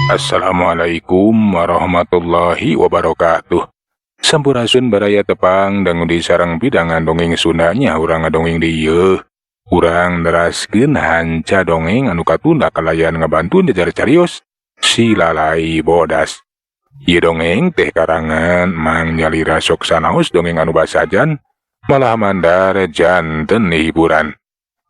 Assalamualaikum warahmatullahi wabarakatuh. Sampurasun baraya tepang dangu di sarang pidangan dongeng Sundanya urang ngadongeng di ieu. Urang neraskeun hanca dongeng anu katunda kalayan ngabantu jajar carios si Lalai Bodas. Ieu dongeng teh karangan Mang Nyalira sok sanaos dongeng anu basajan malah mandar janten hiburan.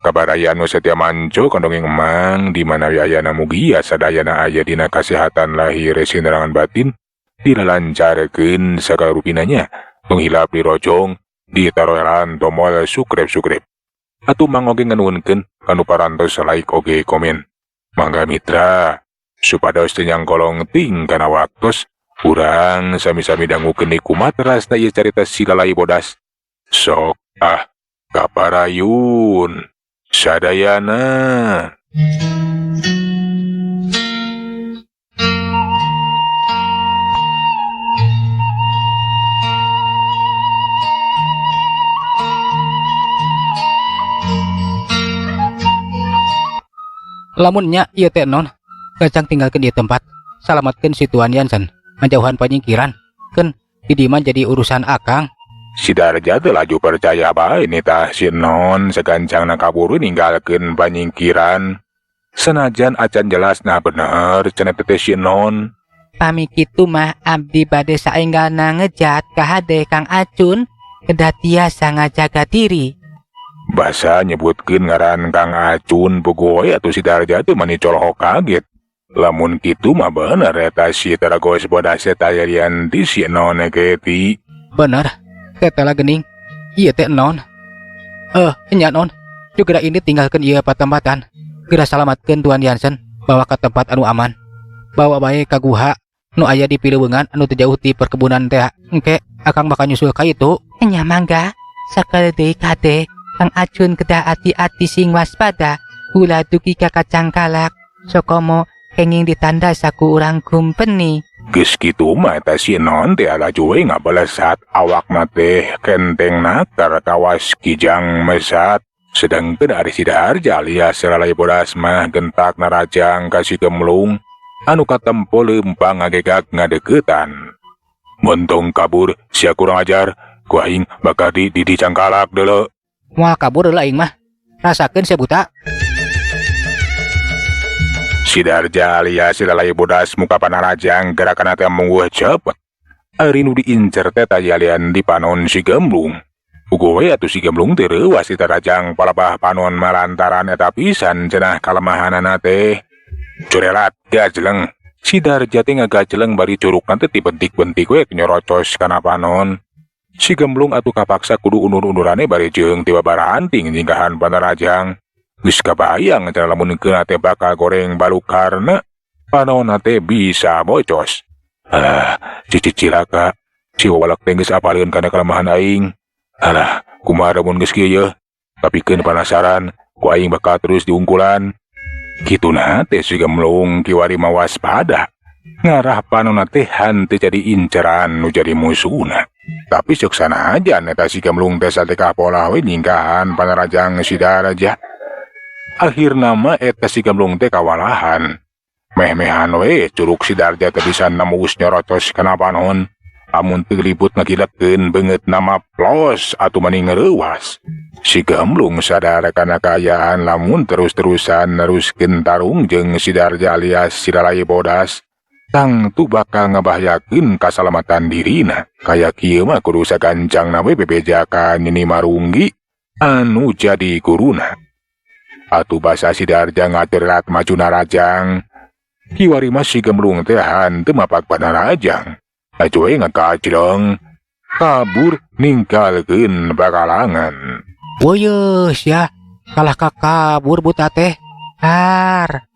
Kabaraya anu setia manco ka dongeng Mang di mana ayana mugia sadayana aya dina kasehatan lahir sinerangan batin dilalancarkeun sagala rupinanya tong hilap dirojong ditaroelan tomol sukrep-sukrep. Atuh Mang oge nganuhunkeun kanu parantos like oge komen. Mangga mitra supados teu nyangkolong ting kana waktos urang sami-sami dangukeun kumaha terasna ieu carita si Lalai Bodas. Sok ah kaparayun sadayana. Lamun nya ieu teh non gancang tinggalkeun ieu tempat, salamatkeun si Tuan Yansen, ngajauhan panyingkiran keun di dieu mah jadi urusan akang. Si Darja teh laju percaya bae nitah si non sagancangna kaburu ninggalkeun panyingkiran. Senajan acan jelas nah bener cenah teh si non. Pami kitu mah abdi bade saenggalna ngejat ka hade Kang Acun kedah tiasa ngajaga diri. Basa nyebutkeun ngaran Kang Acun pogoe atuh si Darja teh mani colohok kaget. Lamun kitu mah bener eta si Taragos Bodas eta yarian ti si non keti. Bener. Tetela gening, ieu teh non. Nya non. Segera ini tinggalkeun ieu patempatan. Geura salamatkeun Tuan Yansen, bawa ka tempat anu aman. Bawa bae ka guha nu aya di pileungan anu teu jauh ti perkebunan teh. Engke akang bakal nyusul ka itu. Nya mangga, sakali deui kade Kang Acun kedah ati-ati sing waspada. Ulah dugi ka kacangkalak, sokomo kenging ditanda saku urang kumpeni. Geus kitu mah eta si non teh laju we ngabalesat awakna teh kenteng nakar kawas kijang mesat. Sedangkeun ari si Darja alias Lalai Bodas mah gentak narajang ka si Gemlung anu katempo leumpang ngagegag ngadeukeutan. Montong kabur sia kurang ajar, ku aing bakal di dicangkalak deuleu. Moal kabur deuleu aing mah. Rasakeun sia buta. Si Darja alias si Lalai Bodas muka panarajang gerakan teh mungguh cepet. Ari nu diincer teh tayalian di panon si Gemlung. Uga we atuh si Gemlung teh reuwas si Tarajang palebah panon malantaran eta pisan cenah kalemahanana teh. Curelat gajleng. Si Darja teh ngagajleng bari curukna teh dibentik-bentik we nyorocos kana panon. Si Gemlung atuh kapaksa kudu undur-undurane bari jeung tiba baranting nyinggahan panarajang. Geus kabayang cenah lamun keuna teh bakal goreng balukarna panonna teh bisa bocos. Alah, cici cilaka. Si wawalak teh geus apaleun kana kalemahan aing. Alah, kumaha lamun geus kieu yeuh? Kapikeun panasaran, ku aing bakal terus diungkulan. Kituna teh si Gemlung kiwari mawaspada. Ngarah panonna teh henteu jadi inceran nu jadi musuhna. Tapi sok sanajan eta si Gemlung teh satekah polah we nyingkahan panarajang si Darja. Akhirna mah eta si Gemlung teh kawalahan. Meh-mehan we curug si Darja teh bisa nembus nyorotos kana panon. Amun teu libut ngagilekeun beungeut nama plos atuh mani ngereuwas. Si Gemlung sadar kana kaayaan lamun terus-terusan neruskeun tarung jeung si Darja alias si Lalai Bodas, tangtu bakal ngabahayakeun kasalamatan dirina. Kaya kieu mah kudu sagancangna we bebeja ka Nini Marunggi anu jadi guruna. Atuh basa si Darja ngacerat maju narajang. Kiwari mah si Gemlung teh henteu mapak panarajang. Laju we ngakajleng kabur ninggalkeun bakalangan. Woyeuh sia, kalah ka kabur buta teh. Har.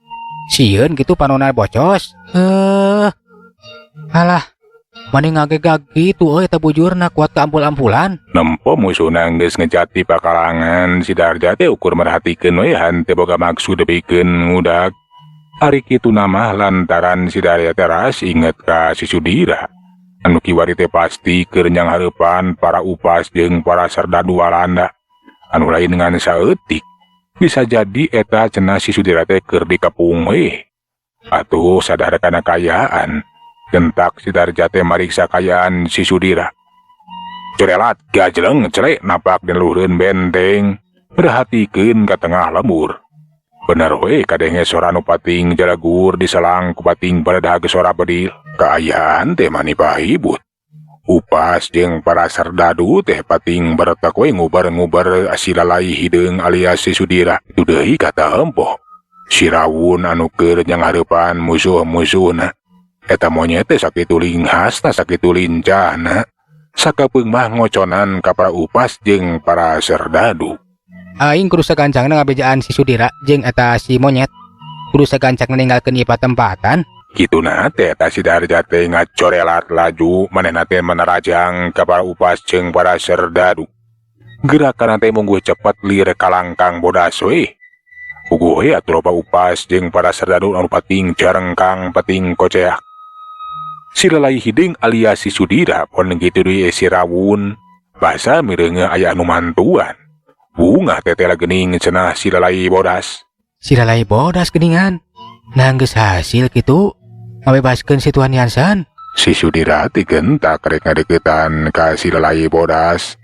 Sieun kitu panona bocos. Alah, mani ngagegag kitu euy eta bujurna kuat ka ampul-ampulan. Nempo musuhna geus ngejat di pakalangan, si Darja teh ukur merhatikeun we henteu boga maksud pikeun ngudag. Ari kitu mah lantaran si Darja teh ras inget ka si Sudira. Anu kiwari teh pasti keur nyanghareupan para upas jeung para serdadu Walanda. Anu lain ngan saeutik. Bisa jadi eta cenah si Sudira teh keur dikepung we. Atuh sadar kana kayaan. Gentak si Darja teh mariksa kayaan si Sudira. Corelat gajleng celek napak dina luhureun benteng. Perhatikeun ka tengah lembur. Bener we kadenge sora nu pating jalagur diselang ku pating baledag sora bedil. Kaayaan teh mani pahibut. Upas jeung para serdadu teh pating baretek we ngubar-ngubar si lalai hideung alias si Sudira. Itu deui kata empoh. Si Rawun anu keur nyanghareupan musuh-musuhna. Eta monyet teh sakitu linghasna sakitu lincahna. Sakapeung mah ngoconan ka para upas jeung para serdadu. Aing kudu sagancangna ngabejaan si Sudira jeung eta si monyet. Kudu sagancangna ninggalkeun ieu patempatan. Kituna teh eta si Darja teh ngacorelat laju manehna teh menerajang ka para upas jeung para serdadu. Gerakan teh mungguh cepet lir kalangkang bodas we. Puguh we atuh loba upas jeung para serdadu anu pating carengkang pating koceak. Si lalai hideung alias si Sudira pon kitu deui si Rawun. Basa mireunge aya anu mantuan. Bungah tetela gening cenah si lalai bodas. Si lalai bodas geningan. Nah geus hasil kitu ngabebaskeun si Tuan Yansen. Si Sudira teh gentak rek ngadeukeutan ka si lalai bodas.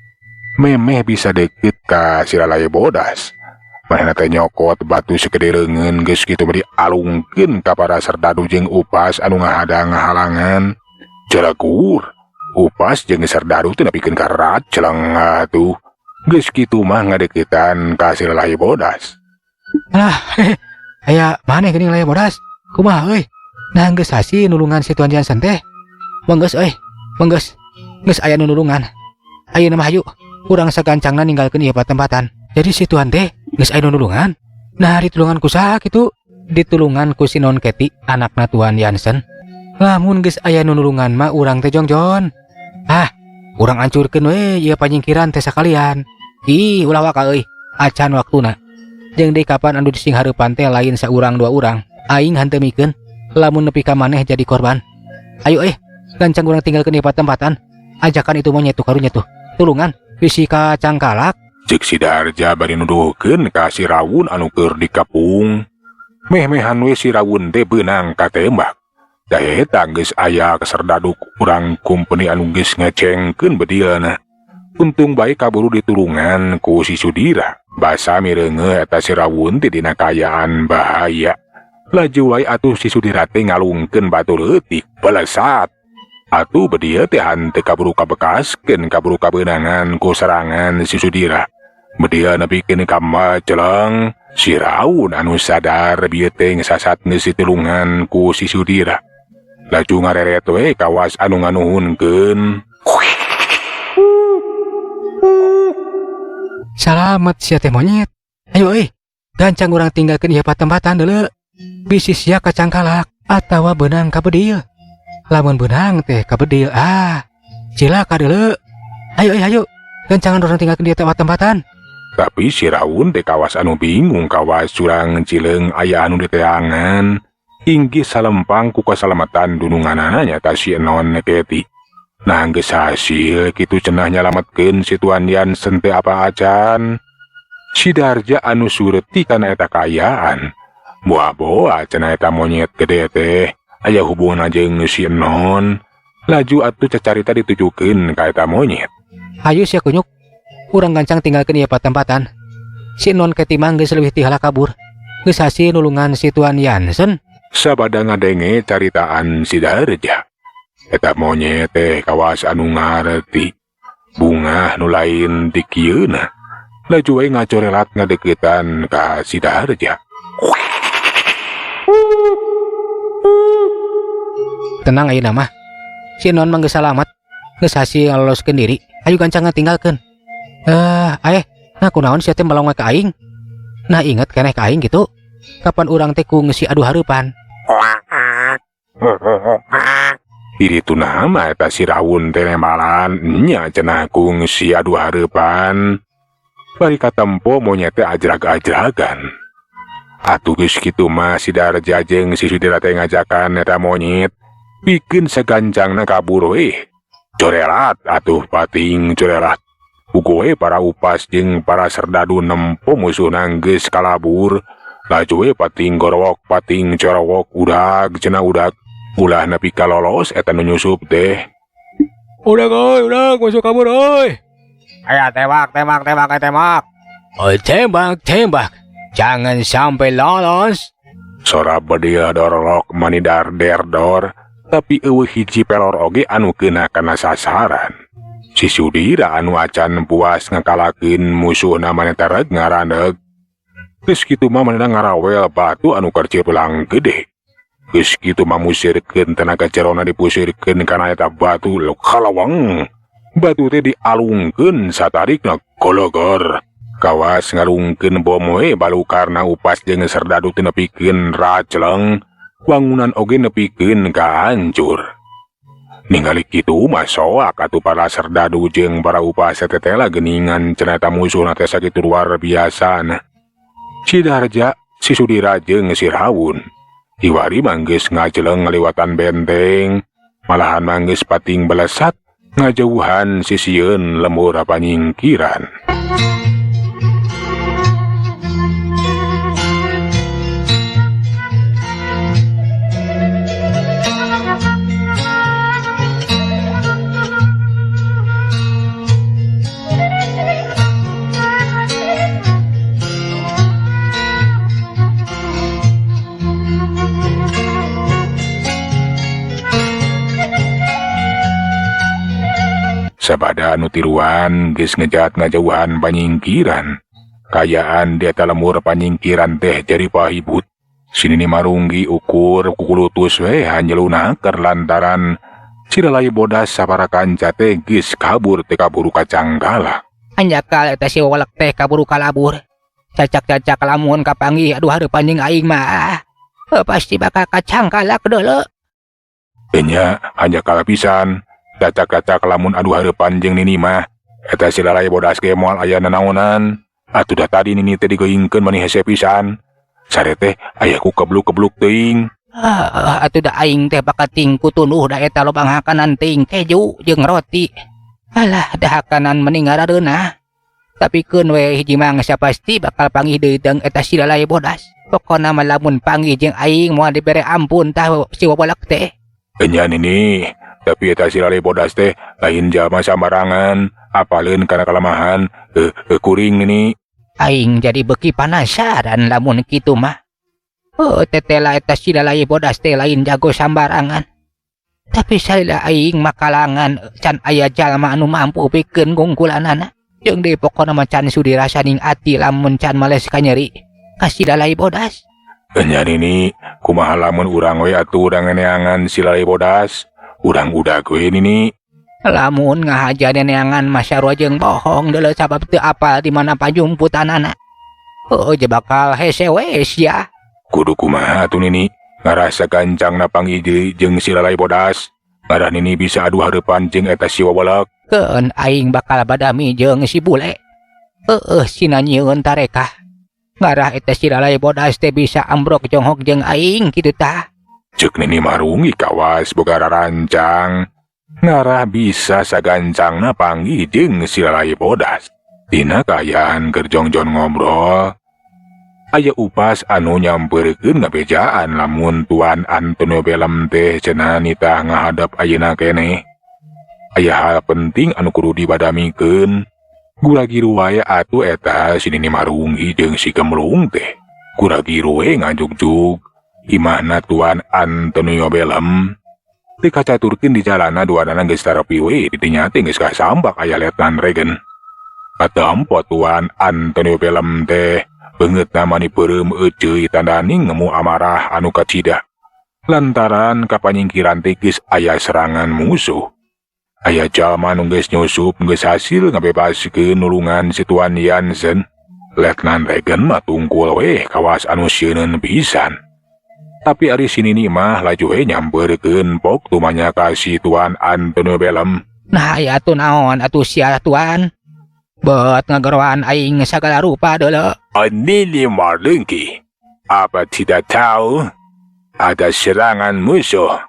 Memeh bisa deket ka si lalai bodas. Manehna teh nyokot batu segede leungeun geus kitu bari alungkeun ka para serdadu jeung upas anu ngahadang ngahalangan. Jalagur, upas jeung serdadu teh nepikeun ka raceleng atuh. Geus kitu mah ngadeukeutan ka si lalai bodas. Alah, aya maneh geuning lalai bodas? Kumaha euy? Nah geus hasil nulungan si Tuan Jansen teh. Menggeus euy, menggeus. Geus aya nu nulungan. Ayeuna mah hayu urang sagancangna ninggalkeun ieu patempatan. Jadi si Tuan teh geus aya nu nulungan. Nah ditulungan ku saha kitu? Ditulungan ku si Non Keti, anakna Tuan Jansen. Lamun geus aya nu nulungan mah urang teh jongjon. Ah, urang hancurkeun we ieu panyingkiran teh sakalian. Ih, ulah waka euy, acan waktuna. Jeung deui kapan anu disinghareupan teh lain saurang dua urang. Aing henteu mikeun lamun nepi ka maneh jadi korban. Ayo gancang urang tinggalkeun ieu patempatan. Ajakan itu monyet tuh karunya tuh. Tulungan bisi ka cangkalak. Ceuk si Darja bari nuduhkeun ka si Rawun anu keur dikapung. Meh-mehan we si Rawun teh beunang katembak. Da eta geus aya serdadu urang kumpeni anu geus ngecengkeun bedilna. Untung bae kaburu ditulungan ku si Sudira. Basa mireunge eta si Rawun teh dina kaayaan bahaya. Laju wae atuh si Sudira teh ngalungkeun batu leutik belesat. Atuh bedil teh henteu kaburu kabekaskeun kaburu kabeunangan ku serangan si Sudira. Bedil nepikeun ka maceleng. Si Rawun anu sadar bieu teh ngesasat geus ditulungan ku si Sudira. Laju ngareret we kawas anu nganuhunkeun. Salamet sia teh monyet. Ayo euy, gancang urang tinggalkeun ieu patempatan deuleu. Bisi sia kacangkalak atawa beunang ka bedil. Lamun beunang teh ka bedil, ah, cilaka deuleu. Ayo euy, ayo, gancangan urang tinggalkeun ieu tempatan. Tapi si Rawun teh kawas anu bingung kawas curang cileung aya anu diteangan. Inggih salempang ku kasalamatan dununganana nyata si Non Keti. Nah geus hasil kitu cenah nyalametkeun si Tuan Yansen teh apa acan. Si Darja anu sureti kana eta kaayaan. Boa-boa cenah eta monyet gede teh aya hubunganna jeung si Non. Laju atuh cacarita ditujukeun ka eta monyet. Hayu sia kunyuk, urang gancang tinggalkeun ieu patempatan. Si Non Keti mah geus leuwih ti heula kabur. Geus hasil nulungan si Tuan Yansen. Sabada ngadenge caritaan si Darja. Eta monyet teh kawas anu ngarti. Bungah nu lain ti kieuna. Laju we ngacorelat ngadeuketan ka si Darja. Tenang ayeuna mah. Si Non mah geus salamat. Geus hasil ngaloloskeun diri. Ayo gancang ngatinggalkeun. Nah kunaon sia teh melong ka aing? Nah inget keneh ka aing gitu. Kapan urang teh ku ngeusi adu hareupan? Diri tu nama eta si Rawun teh nemalan nya cenah ku ngeusi adu hareupan. Bari katempo monyet teh ajrag-ajragan. Atuh geus kitu mah si Darja jeung si Sudira teh ngajakan eta monyet pikeun sagancangna kabur we. Corelat atuh pating corelat. Puguh we para upas jeung para serdadu nempo musuhna geus kalabur. Laju we pating gorowok pating corowok udag cenah udag. Ulah nepi ka lolos eta nu nyusup teh. Udah oi, udah masuk kabur oi. Ayo tembak, tembak, tembak, tembak. Oh, tembak, tembak. Jangan sampai lolos. Sora bedil dorolok manidar derdor, tapi eueuh hiji pelor oge anu kena kana sasaran. Si Sudira anu acan puas ngakalakeun musuhna maneh reg ngaraneg. Geus kitu mah manehna ngarawel batu anu kercil belang gede. Geus kitu mah musirkeun tenaga jerona dipusirkeun kana eta batu kalawang. Batu teh dialungkeun satarikna gologor. Kawas ngalungkeun bom we balukarna upas jeung serdadu teh nepikeun racleng, wangunan oge nepikeun kahancur. Ningali kitu mah soak atuh para serdadu jeung para upas teh teh geuningan cenah eta musuhna teh sakitu luar biasana. Si Darja, si Sudira jeung si Rawun. Iwari manggeus ngajeleng ngaliwatan benteng, malahan manggeus pating belesat ngajauhan sisieun lembur panyingkiran. Sabada anu tiruan geus ngejat ngajauhan panyingkiran. Kayaan di eta lemur panyingkiran teh jadi pahibut. Sinini marunggi ukur kukulutus we hanjelunaker lantaran si Lalai Bodas sapara kanca teh geus kabur teh kaburu kacanggala. Anjakal eta si wolek teh kaburu kalabur. Cacak-cacak lamun kapanggih aduh hareupan jeung aing mah. Pasti bakal kacangkalak deuleu. Enya hanjakal pisan. Cacak-cacak lamun aduh hareupan jeung nini mah eta si Lalai Bodas ge moal aya nanaonan. Atuh dah tadi nini teh digeungkeun mani hese pisan. Sare teh aya ku kebluk-kebluk teuing. Atuh da aing teh bakating ku tunduh da eta lobang hakanan teuing keju jeung roti. Alah dahakanan meni ngarareunah. Tapi keun we hiji mangsa pasti bakal panggih deui deung eta si Lalai Bodas. Pokona mah lamun panggih jeung aing moal dibere ampun tah si wobolak teh. Enya nini, tapi eta si Lalai Bodas teh lain jalma sambarangan, apaleun kana kalemahan kuring nini. Aing jadi beuki panasaran lamun kitu mah. Oh, tetela eta si Lalai Bodas teh lain jago sambarangan. Tapi salila aing makalangan can aya jalma anu mampu pikeun gungkulanana. Jeung deui pokona mah can sudi rasaning ati lamun can males kanyeri ka si Lalai Bodas. Enya nini, kumaha lamun urang we atuh urang neangan si Lalai Bodas? Urang udag we nini. Lamun ngahaja neangan mah sarua jeung bohong deuleu sabab teu apal di mana pajumputanana. Oh, je bakal hese we sia. Kudu kumaha atuh nini? Ngarasa gancangna panggih deui jeung si Lalai Bodas. Ngarah nini bisa adu hareupan jeung eta si wawalak. Keun aing bakal badami jeung si bule. Heueuh sina nyieun tarekah. Ngarah eta si Lalai Bodas teh bisa ambrok jonghok jeung aing kitu tah. Ceuk nini marungi kawas boga rarancang. Ngarah bisa sagancangna panggih jeung si Lalai Bodas. Dina kaayaan keur jongjon ngobrol, aya upas anu nyamperkeun ngabejaan lamun Tuan Antonio Belem teh cenah nitah ngahadap ayeuna keneh. Aya hal penting anu kudu dibadamikeun. Guragiru wae atuh eta si Nini Marunggi jeung si Gemlung teh. Guragiru we ngajugjug imahna Tuan Antonio Belem. Teu kacaturkeun di jalana duanana geus tarepi we didinya teh geus kasambak aya Letnan Regan. Katempo Tuan Antonio Belem teh beungeutna mani peureum euceuy tandaning ngemu amarah anu kacida. Lantaran kapanyingkiran teh geus aya serangan musuh. Aya jalma nu geus nyusup geus hasil ngabebaskeun nulungan si Tuan Jansen. Letnan Regan mah tungkul weh kawas anu sieuneun pisan. Tapi ari si nini mah laju we nyamperkeun pok tumanya ka si Tuan Antonio Belem. Nah aya atuh naon atuh sia Tuan? Bet ngageroan aing sagala rupa deuleu. Nini Marlungki, apa tidak tahu ada serangan musuh?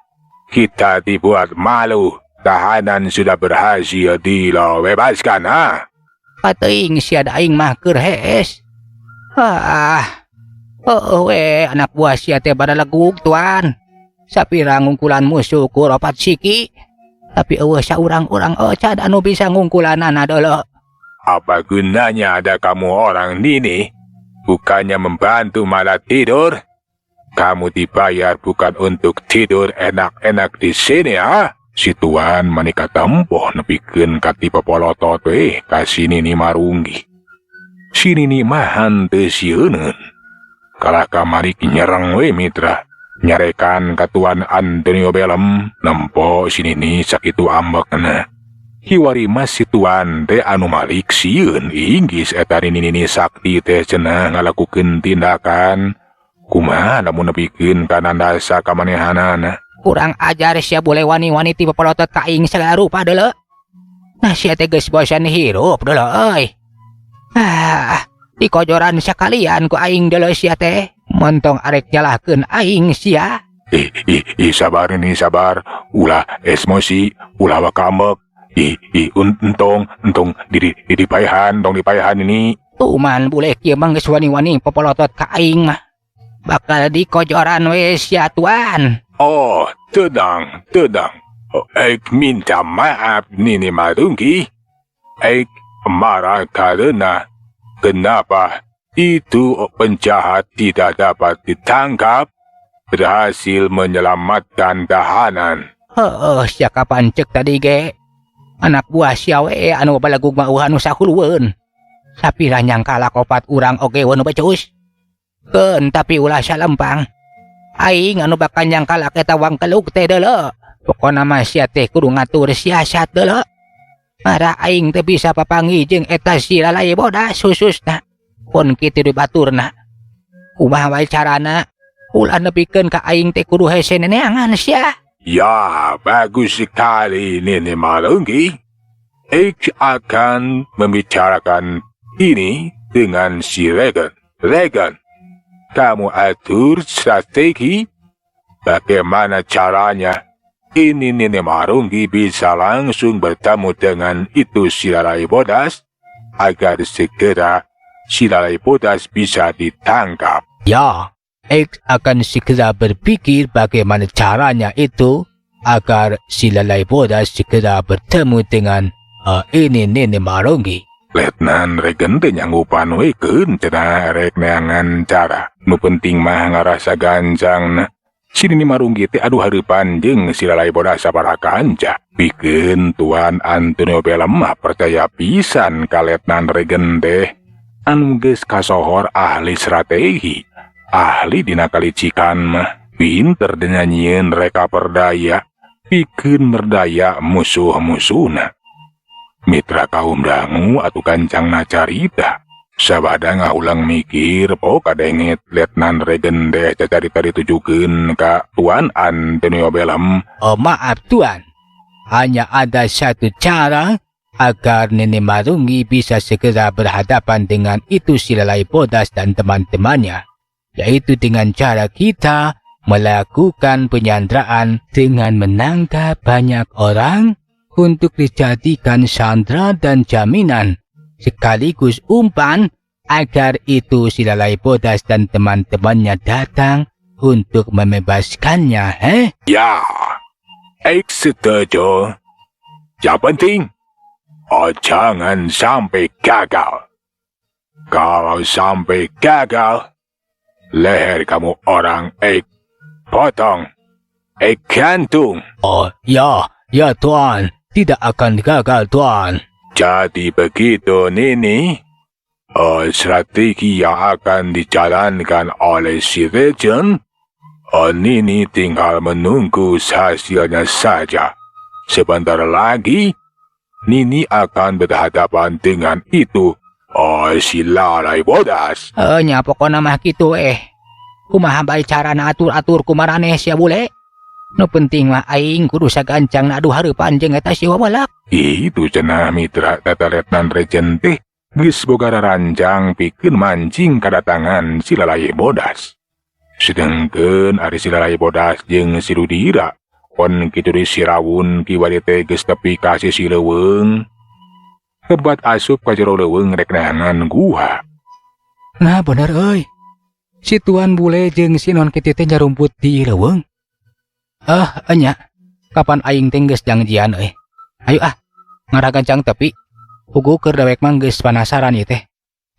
Kita dibuat malu. Tahanan sudah berhasil dilebaskan, ha? Kateuing sia da aing mah keur hees. Ah, Heeh we, anak buah sia teh baralegug, tuan. Sapira ngungkulan musuh ku ropat siki. Tapi euweuh saurang-urang ocan anu bisa ngungkulanana dolo. Apa gunanya ada kamu orang ini? Bukannya membantu malah tidur? Kamu dibayar bukan untuk tidur enak-enak di sini, ah? Si tuan mani katempoh nepikeun ka ti popolotot we ka si Nini Marunggi. Si Nini mah henteu sieuneun. Kalah kamari nyerang we, mitra. Nyarekan ka Tuan Antonio Belem, nempo si Nini sakitu ambekna. Kiwari mah si tuan teh anu malik sieun inggis eta Nini Nini Sakti teh cenah ngalakukeun tindakan. Kumaha lamun nepikeun kana dasa kamanehanana? Kurang ajar sia bule, wani-wani ti popolotot ka aing segala rupa dolo. Nah, sia teh geus bosan hirup dolo euy. Ah, dikojoran sakalian ku aing dolo sia teh. Montong arek nyalahkeun aing sia. Ih, ih, ih, sabar ini, sabar. Ulah emosi, ulah wakambek. Ih, ih, entong, entong, diri, diri paehan, tong dipaehan ini. Tuman bule kieu mah geus wani-wani popolotot ka aing mah. Bakal dikojoran we sia, tuan. Oh, tenang, tenang. Oh, ik minta maaf, Nini Marunggi. Ik marah karena kenapa itu penjahat tidak dapat ditangkap, berhasil menyelamatkan tahanan. Heeh, sia kapan cek tadi ge. Anak buah sia we anu balegug mah euweuh anu sahulueun. Sapira nyangkala opat urang oge nu becus. Keun tapi ulah salempang. Aing anu bakal nyangkala eta wangkeluk teh deuleu. Pokona mah sia teh kudu ngatur siasat deuleu. Mara aing teh bisa papanggih jeung eta si lalai bodas khususna. Pun kitu di baturna. Kumaha wae carana? Ulah nepikeun ka aing teh kudu hese neneangan sia. Ya, bagus sekali, Nini Marunggi. Ik akan membicarakan ini dengan si Regan. Regan, kamu atur strategi bagaimana caranya ini Nini Marunggi bisa langsung bertemu dengan itu si Lalai Bodas agar segera si Lalai Bodas bisa ditangkap. Ya, Ik akan segera berpikir bagaimana caranya itu agar si Lalai Bodas segera bertemu dengan ini Nini Marunggi. Letnan Regan teh nyanggupan we, keun cenah rek neangan cara. Nu penting mah ngarasa gancang. Si Nini Marunggi teh adu hareupan jeung si Lalai Bodas sabaraha kanca. Pikeun Tuan Antonio Belem mah percaya pisan ka Letnan Regan teh anu geus kasohor ahli strategi. Ahli dina kalicikan mah, pinter dina nyieun reka perdaya, pikeun merdaya musuh-musuhna. Mitra kaum dangu atuh kancangna carita. Sabada ngahuleng mikir po kadenget Letnan Regan teh cacarita ditujukeun ka Tuan Antonio Belem. Oh, maaf tuan, hanya ada satu cara agar Nini Marunggi bisa segera berhadapan dengan itu si Lalai Bodas dan teman-temannya, yaitu dengan cara kita melakukan penyanderaan dengan menangkap banyak orang untuk dijadikan sandera dan jaminan, sekaligus umpan agar itu si Lalai Bodas dan teman-temannya datang untuk membebaskannya, eh? Ya, ik setuju. Yang penting, oh, jangan sampai gagal. Kalau sampai gagal, leher kamu orang ik potong, ik gantung. Oh, ya, ya tuan, tidak akan gagal tuan. Jadi begitu, Nini. Oh, strategi yang akan dijalankan oleh si Regent. Oh, Nini tinggal menunggu hasilnya saja. Sebentar lagi, Nini akan berhadapan dengan itu. Oh, si Lalai Bodas. Eh, nya pokona mah kitu eh. Kumaha bae carana atur-atur ku maraneh sia bule. Nu penting mah aing kudu sagancang adu hareupan jeung eta si wawalak. Itu cenah mitra, tata Letnan Regent teh geus boga rancang pikeun mancing kadatangan si Lalai Bodas. Sedengkeun ari si Lalai Bodas jeung si Ludira pon kitu di Sirawun kiwari teh geus tepi ka sisi leuweung. Hebat asup ka jero leuweung rek neangan guha. Nah, bener euy. Si tuan bule jeung si non Keti teh nyarumput di leuweung. Ah, enya. Kapan aing teh geus jangjian euy. Ayo ah, ngaragancang tepi. Puguh keur dewek mah geus panasaran ieu teh.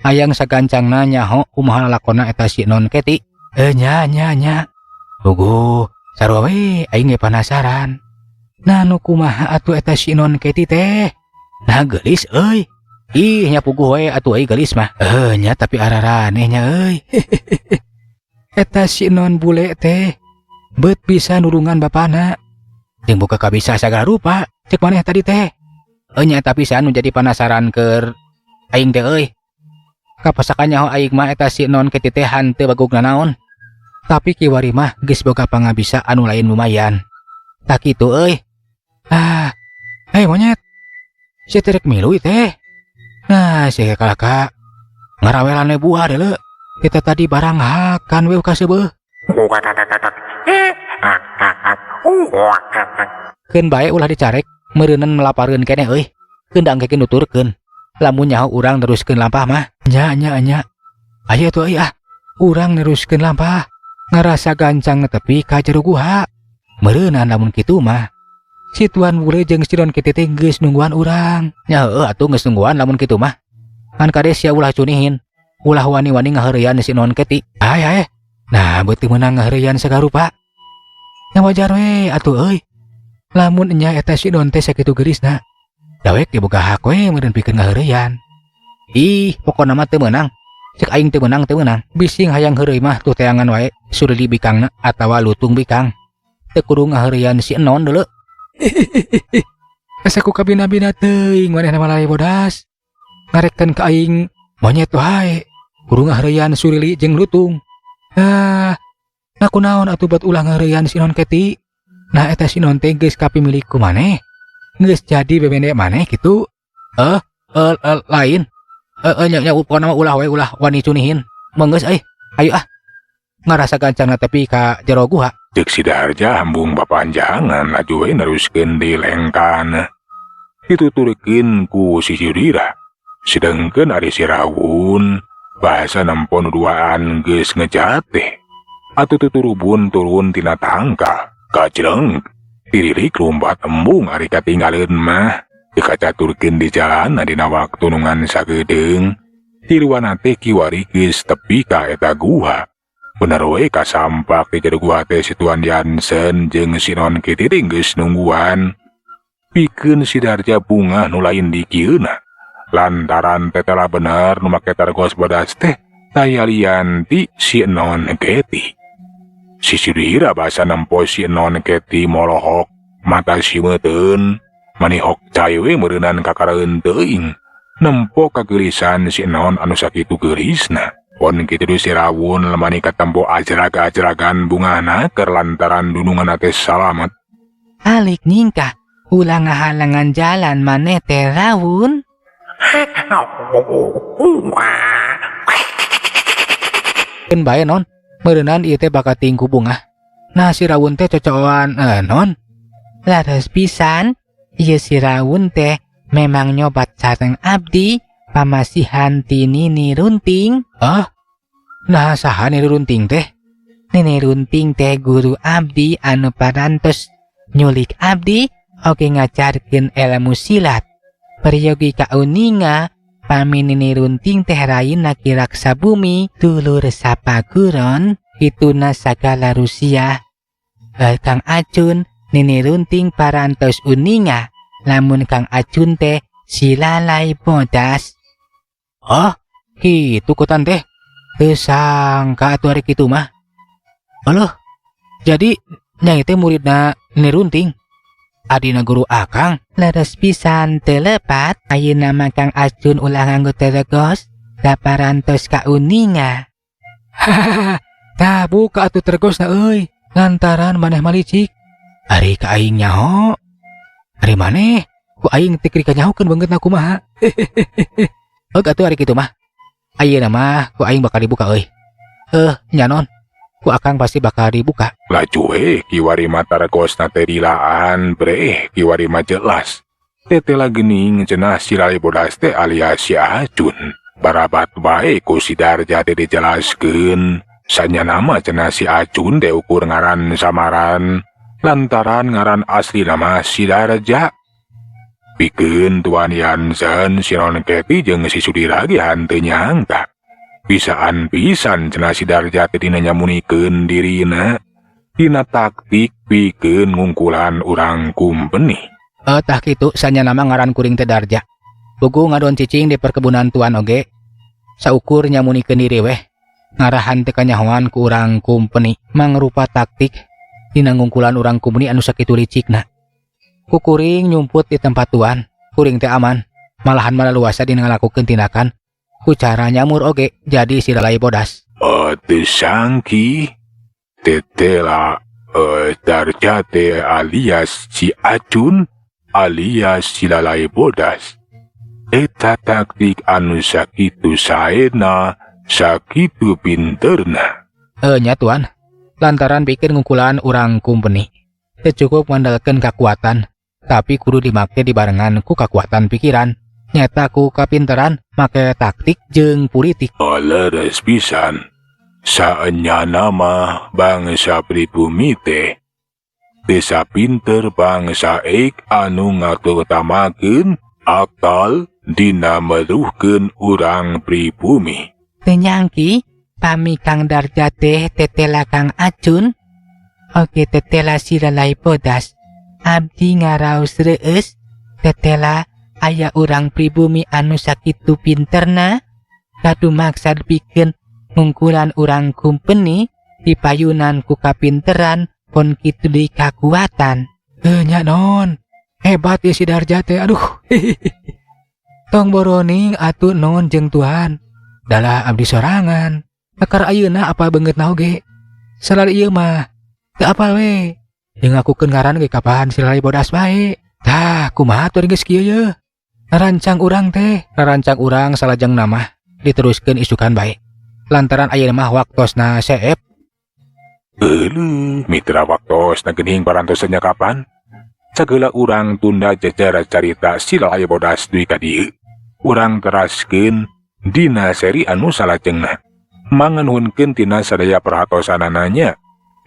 Hayang sagancangna nyaho kumaha lalakonna eta si non Keti. Eh nya nya nya. Puguh sarua we aing ge panasaran. Nah nu kumaha atuh eta si non Keti teh? Nah geulis euy. Ih nya puguh we atuh euy geulis mah. Eh nya tapi araraneh nya euy. Eta si non bule teh beut bisa nulungan bapana. Jeung boga kabisa sagala rupa cek maneh tadi teh. Enya tapi pisan nu jadi panasaran keur aing teh euy. Kapasakan nyaho aing mah eta si non Keti teh hanteu bagug nanaon. Tapi kiwari mah geus boga pangabisa anu lain lumayan. Tah kitu euy. Ah, hei monyet. Si teh rek milu teh. Nah, si kalah ka ngarawelan we buah deuleu. Kita tadi barang hakan we ka seubeuh. Keun bae ulah dicarek, meureunan melapareun keneh euy. Keun da engke nuturkeun. Lamun nyaho urang neruskeun lampah mah. Nya nya nya. Ayo atuh euy ah. Urang neruskeun lampah. Ngarasa gancang tepi ka jero guha. Meureunan lamun kitu mah. Si tuan bule jeung si non Keti teh geus nungguan urang. Nya heueuh atuh geus nungguan lamun kitu mah. Ngan kade sia ulah cunihin. Ulah wani-wani ngaheureuyan si non Keti. Ae ae. Nah, beuti meunang ngaheureuyan sagarupa. Nya wajar we atuh euy. Lamun nya eta si non teh sakitu geurisna. Dawek ge boga hak we meureun pikeun ngaheureuyan. Ih, pokona mah teu meunang. Cek aing teu meunang teu meunang. Bising hayang heureuy mah tuh teangan wae surili bikangna atawa lutung bikang. Teu kudu ngaheureuyan si enon deuleu. Asa ku kabina-bina teuing manehna mah bodas. Ngarekkeun ka aing monyet wae. Kudu ngaheureuyan surili jeung lutung. Ah, nah kunaon atuh buat ulah ngaheureuyan si non Keti? Nah eta si non teh geus kapimilik ku maneh. Geus jadi bebende maneh kitu. Eh, lain. Nya nya pokona mah ulah we ulah wani cunihin. Meunggeus euy. Ayo ah. Ngarasa gancangna tepi ka jero guha. Cek si Darja hambung papanjangan laju we neruskeun di lengkan. Dituturkeun ku si Sudira. Sedengkeun ari si Rawun bahasa nempo nu duaan geus ngejateh. Atuh tuturubun turun tina tangkal. Kajleng tiririk lumpat embung ari katinggaleun mah. Dikacaturkeun di jalan dina waktu nu ngan sagedeung. Tiluan teh kiwari geus tepi ka eta guha. Bener we kasampak di jero guha teh si Tuan Jansen jeung si non Keti teh geus nungguan. Pikeun si Darja bungah nu lain dikieuna. Lantaran tetela bener nu make targos bodas teh tayalian ti si non Keti. Si Sudira basa nempo si non Keti molohok mata si meuteun manihok cai we meureunan kakaraeun teuing. Nempo kageulisan si non anu sakitu geulisna. Pon kitu si Rawun lemani katempo ajrag-ajragan bungahna keur lantaran dunungan teh salamet. Alik nyingkah ulah ngahalangan jalan maneh teh Rawun. Keun bae non, meureunan ieu teh bakal tingku bungah. Nah si Rawun teh cocoan non. Laras pisan, ieu si Rawun teh memang nyobat sareng abdi pamasihan ti Nini Runting. Ah, nah saha Nini Runting teh? Nini Runting teh guru abdi anu parantos nyulik abdi oge ngajarkeun ilmu silat. Peryogi kauninga pami Nini Runting teh raina Ki Raksa Bumi dulur sapaguron hituna sagala Rusia. Kang Acun Nini Runting parantos uninga lamun Kang Acun teh si Lalai bodas. Oh, kitu kutan teh. Teu sangka atuh ari kitu mah. Aloh, jadi nyai teh muridna Nini Runting. Adina guru akang. Leres pisan teu lepat ayeuna mah Kang Acun ulah nganggo teregos da parantos kauninga. Hahaha, tah buka atuh teregosna euy, lantaran maneh malicik. Ari ka aing nyaho. Ari maneh ku aing teh keur kanyahokeun beungeutna kumaha. Heug atuh ari kitu mah. Ayeuna mah ku aing bakal dibuka euy. Nya non. Ku akang pasti bakal dibuka. Laju we kiwari mah taregosna teh dilaan breh kiwari mah jelas. Tetela geuning cenah si Lalai bodas teh alias si Acun. Barabat bae ku si Darja teh dijelaskeun. Sanya nama cenah si Acun teh ukur ngaran samaran lantaran ngaran asli nama si Darja. Pikeun Tuan Yansen si Non Keti jeung si Sudira ge hanteu nyangka. Bisaan pisan cenah si Darja teh dina nyamunikeun dirina dina taktik pikeun ngungkulan urang kumpeni. Tah kitu sanya nama ngaran kuring teh Darja. Puguh ngadon cicing di perkebunan tuan oge. Saukur nyamunikeun diri weh. Ngarahan teu kanyahoan ku urang kumpeni mangrupa taktik dina ngungkulan urang kumpeni anu sakitu licikna. Ku kuring nyumput di tempat tuan, kuring teh aman, malahan malaluasa dina ngalakukeun tindakan ku cara nyamur oge jadi si lalai bodas. Teu sangki tetela Darja teh alias si Acun alias si lalai bodas. Eta taktik anu sakitu saena, sakitu pinterna. Nya tuan, lantaran pikir ngungkulan urang kumpeni teu cukup ngandalkeun kakuatan, tapi kudu dimake dibarengan ku kakuatan pikiran. Nyata ku kapinteran make taktik jeung politik. Leres pisan. Saenya nama bangsa pribumi teh desa pinter bangsa ek anu ngaturutamakeun akal dina meruhkeun urang pribumi. Teu nyangki pami Kang Darja teh tetela Kang Acun. Oke tetela si lalai bodas. Abdi ngaraos reueus tetela aya urang pribumi anu sakitu pinterna kadu maksad pikeun ngungkulan urang kumpeni dipayunan ku kapinteran pon kitu deui kakuatan. Nya non, hebat ya si Darja teh, aduh. Tong boroning atuh non jeung Tuhan. Dalah abdi sorangan. Akar ayeuna apa beungeutna oge. Salal ieu mah teu apal we. Jeung ngakukeun ngaran ge kapan si lalai bodas bae. Tah, kumaha atuh geus kieu ye? Rancang urang teh, rancang urang salajeng nama diteruskeun isukan bae. Lantaran ayeuna mah waktosna seep. Euleuh, mitra waktosna geuning parantosannya kapan? Sagala urang tunda jejer carita si lalai bodas dugi ka dieu. Urang teraskeun dina seri anu salajengna. Manganuhunkeun tina sadaya perhatosanana.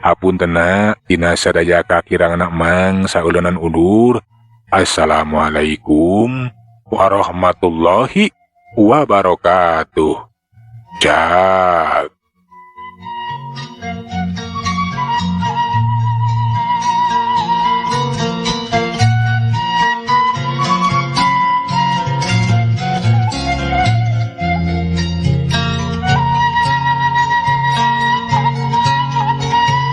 Hapuntena tina sadaya kakirangan mang sauleunan undur. Assalamualaikum warahmatullahi wabarakatuh. Jak.